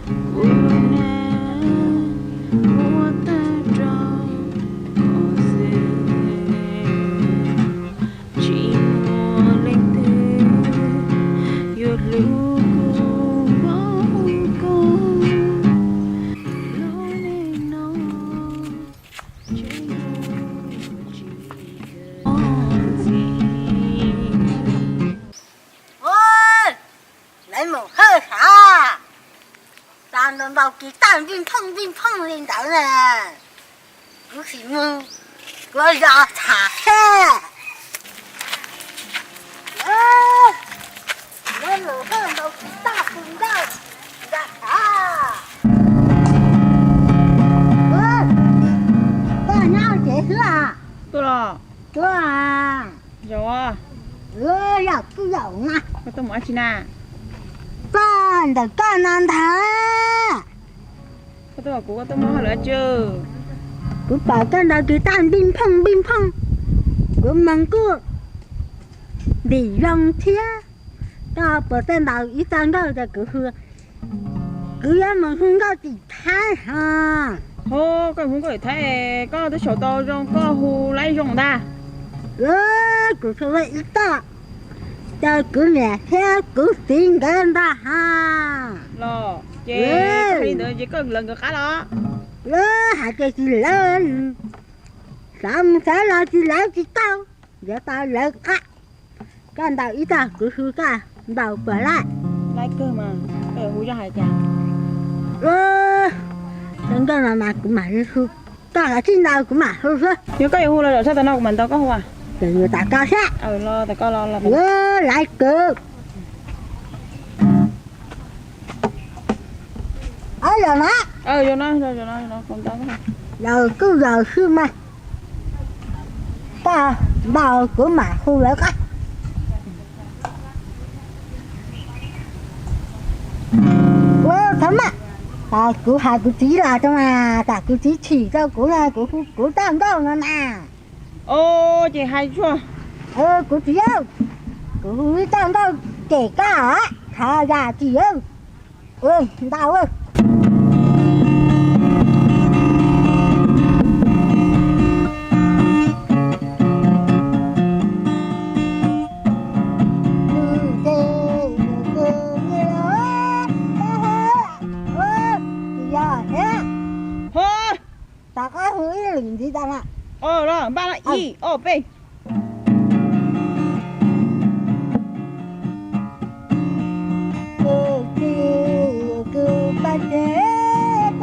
Kuv ua tag rau qhov xwm, tsis muaj leej twg yuav hlub kuv npaum koj. Lub neej no tseem yuav tsis kawg ntxim. Lawv mus hawj hav, tas ntaus ntaus kiv taj npij phooj npij phooj li ntawd na. Kuv sim mus, kuv zos tham seb. Lawv mus hawj ntaus kiv taj tus nkauj nram hav. Koj nyob tsev xwb a? Tuaj los? Tuaj. Zaum, yam kuj zaum na. Koj tuaj mus dab tsi na? Tuaj ntawm koj no ntag. Koj tuaj kom kuv, koj tuaj muab hauj lwm dab tsi? Kuv pom koj ntaus kiv taj npij phooj npij phooj, kuv moog kuj ntim zoo thiab. Koj puas tuaj ntaus ib txoj nkauj rau kuv hu? Kuv yuav mus hu nkauj tim Thaib hos. Ho, koj mus hu nkauj tim Thaib, koj twb xyaum tau zoo koj hu laib zoo ntag. Kuv hu ib txoj rau kuv niam thiab kuv txiv nkawd ntag hos. Los ces li ntawd ces koj lawv nkawd qab los? Lawv hais tias tsis lawv, xav mus xav los tsis lawv tsis tau, yuav tau lawv qab. Koj ntaus ib txoj kuv hu koj ntaus puas laib? Laib kawg mas, koj yuav hu zaj hais cas? Txoj nkauj no mas kuv mam li hu, koj los tsis ntaus kuv mam hu xwb. Yog koj yuav hu los zaum tshaj tas no kuv mam ntaus koj hu. Ces yuav tas koj sab. Los tas koj los. Laiv kawg. Zaum no, zaum kuj zaum xwb mas, koj ntaus kuv mam hu lawv qab. Ua txhob maj, kuv hais kuv txiv los rau mas, tsam kuv txiv chim rau kuv no kuv hu kuv txoj nkauj no na. Ces hais tsuag. Kuv txiv, kuv hu ib txoj nkauj cem koj, thov zam txim. Ntau. Ho, rov qab hu ib lwm ntxiv tas na. Npaj no, ib ob peb. Kuv txiv, kuv poj niam,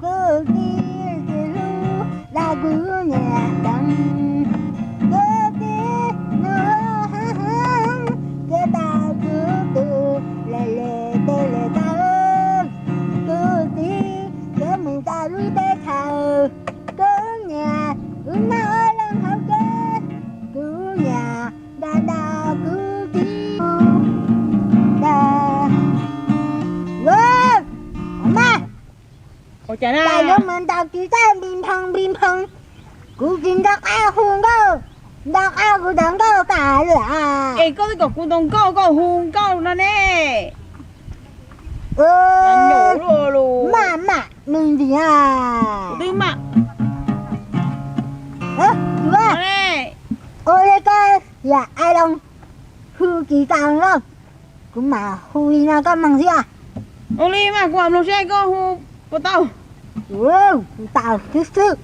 kuv txiv tsis hlub los kuv niam deev. Kuv txiv nws heev heev, cia tau kuv tus le le tej le taw. Kuv txiv yuav mus txog lub teb chaws, kuv niam, kuv noj leej hauv kev, kuv niam nrog nrog kuv txiv. Mas, cas yuav mus ntaus kiv taj npis nphoo npis nphoo, kuv tsis nco qab hu nkauj, nco qab kuv cov nkauj tas li. Es koj twb kom kuv ntaus nkauj koj hu nkauj no ne. Maj mam me ntsis. Twb maj. Ua li koj yam ai loo, hu kiv tas nkauj, kuv mam hu li no koj mloog xwb. Ua li mas kuv mam mloog seb koj hu puas tau. Tau xwb xwb.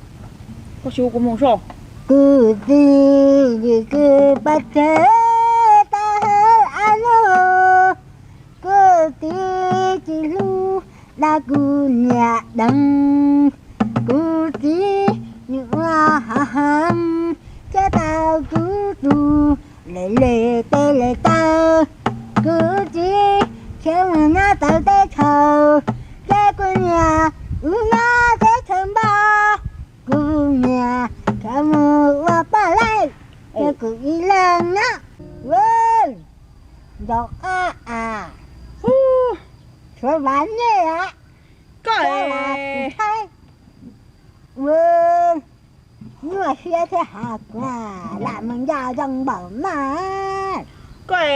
Koj tsis hu kuv mloog soj. Kuv txiv, kuv poj niam, tau hawv av lug, kuv txiv tsis hlub los kuv niam deev. Kuv txiv nws ua hov heev, cia tau kuv tus le le tej le taw. Kuv txiv khiav mus nyob tau teb chaws, cia kuv niam wb nyob teb chaws npog. Kuv niam khiav mus ua poj laib, cia kuv ib leeg nyob. Nco qab as, tshuav Vav Nyej, koj Thaib, nyuaj siab thiab hos kuv lam mus nco zoo npaum no. Koj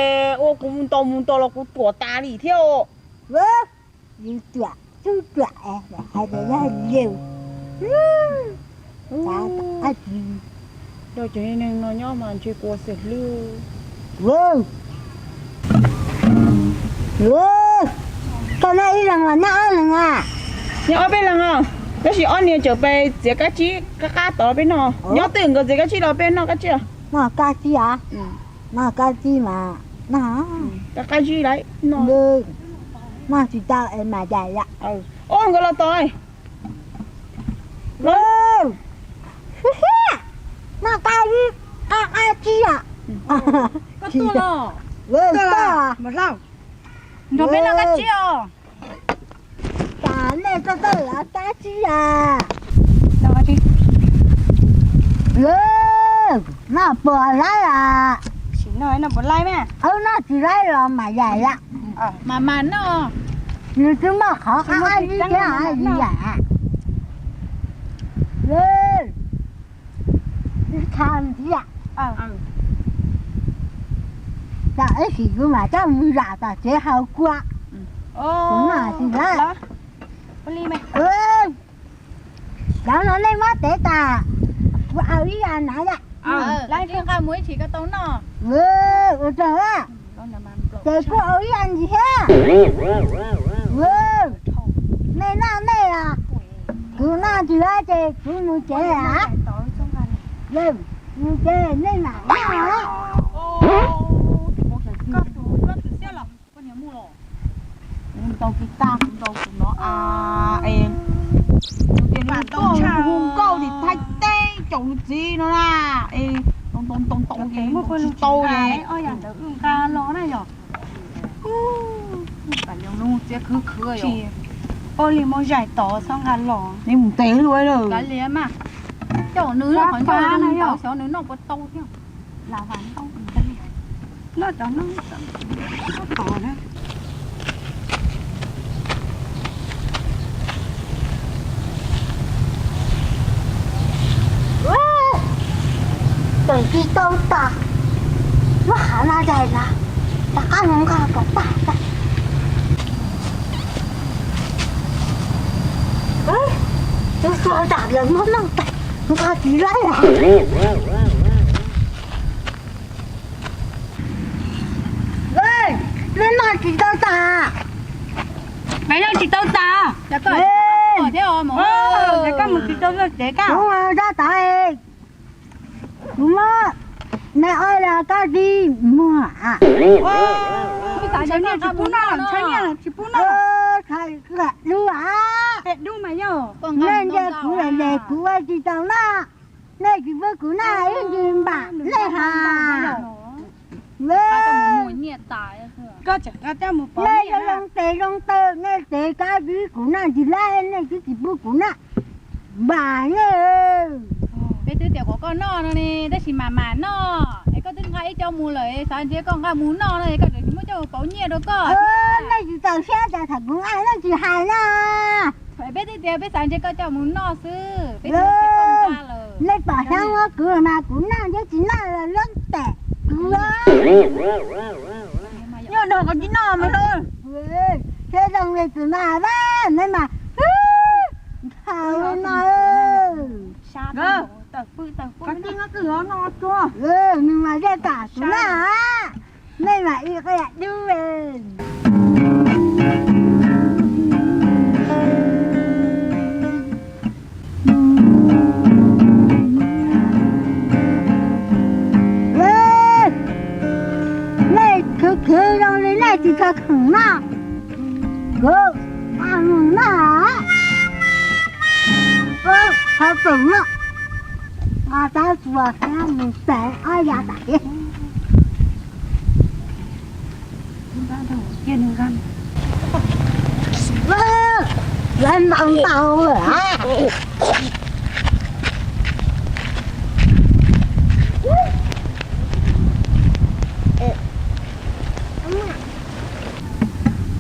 ua kuv mus ntaus mus ntaus los kuv tuam tas li thiab os. Yus tuam tub tuam hais tias yog yus. Ua cas cov neeg no nyob mas ntshe kua xwm hlwb. Koj noj ib leeg los noj ob leeg a? Nyob ob peb leeg os, tab sis ob niag tseem pes txiav kab tsib qab qab tod peb noj. Nyob twj ywm nkawd txiav kab tsib los peb noj kab tsib. Noj kab tsib a? Noj kab tsib mas noj. Kab qab zib lawm no. Noj tsis tau es mas yam yam. Ob nkawd los tod. Noj kab zib, kab qab tsib os. Koj tuaj los. Nrog peb noj kab tsib os. Cas nej tuaj tuaj los kab tsib a? Noj puas laib a? Noj tsis laib los mas yam yam. Mas mas noj. Nws twb muaj qhov qab qab zib thiab li yam. Tha ntxiv. Tam ib sim kuv mam coj mus zam tom tsev haus kua. Kuv noj tsis laib. Cov no nej muab tev tas, kuv au ib yam na yom. Ua rau ces kuj au ib yam ntsis thiab. Nej noj nej, kuv noj tsis laib ces kuv mus tsev a. Mus tsev nej mam noj. Kuv ntaus kiv tag, kuv ntaus kuv no a, es nws tias nws hu nkauj, nws hu nkauj tim Thaib teb caum nws txiv no na, es ntaus ntaus ntaus ntaus ces ntaus tsis tau ces. Poj li muab zais tod txhob nqa los. Nws mus ntev luaj lawm. Kav liam mas, coj nws qhov ncauj nws ntaus xyov nws noj puas tau thiab. Noj cov no, noj tod na. Tseem tsis tau tas, lub hav no dais na, rov qab mus nqa kom tag. Tus tsuag nram lawv muab noj tas, nqa tsis laib. Nej noj tsis tau tas. Peb noj tsis tau tas. Koj mus tsis tau txoj tsev koj. Kuv mus rau tod, kuv muab me oj los koj tib muag. Ntshai niag tsis pub noj, ntshai niag tsis pub noj. Dub a, nej ntiag kuv lawm ces kuv ua tsis tau noj. Nej tsis pub kuv noj ib ntsis npam nej has. Nej zoo zoo tes zoo taw, nej tes kab zib kuv noj tsis laib, nej twb tsis pub kuv noj npam nej. Peb twb tias kom koj noj no ne, tab sis mam mam noj es koj twb nqa ib co mus lawm, xav ntshe koj nqa mus noj no es koj tseem tsis muab coj mus pauv nyiaj rau koj. Nej tsis txaus siab cas thaum kuv nqa nej tsis hais na. Peb twb tias peb xav ntshe koj coj mus noj xwb, peb twb tias koj nqa lawm. Nej pom xyov ua kuv mas kuv noj thiab tsis noj los lub tes kuv. Nyob nrog koj tsis noj mas. Thiab zoo li tus no a, nej mas nthav no. Koj tij no twb yuav noj tsuag. Nws mas zej kam kuv na, nej mas ib qia dub. Nej khwv khwv zoo li nej tsis tshua khoom noj, kuv mus noj. Qhov tseem no, nqa tab tsuas thiab mus txais ob yav tas. Lawv ntaus ntaus lawm.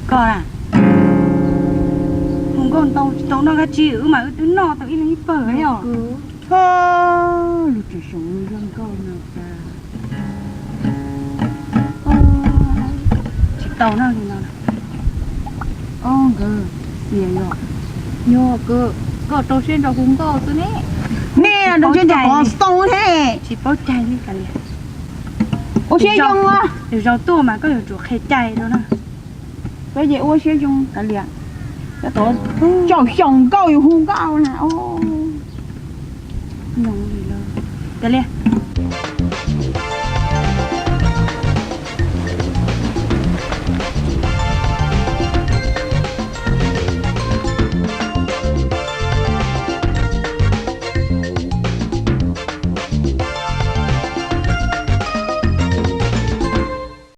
Koj na, hu nkauj ntau tsis tau noj kab tsib, wb mas wb twb noj tau ib leeg ib pawg yom. Lub tsev soom zoo nkauj no cas tsis tau noj li no. Nkawd tias yog, yog koj rau siab ntso hu nkauj xwb ne. Nej rau siab ntso qhov xoo ne. Tsis paub cai li Kav Liam. Ua siab zoo, zaum tuaj mas koj yuav tsum qhia cai rau na. Peb ces ua siab zoo Kav Liam. Cov tod caum xyoos nkauj yus hu nkauj na. Kav Liam,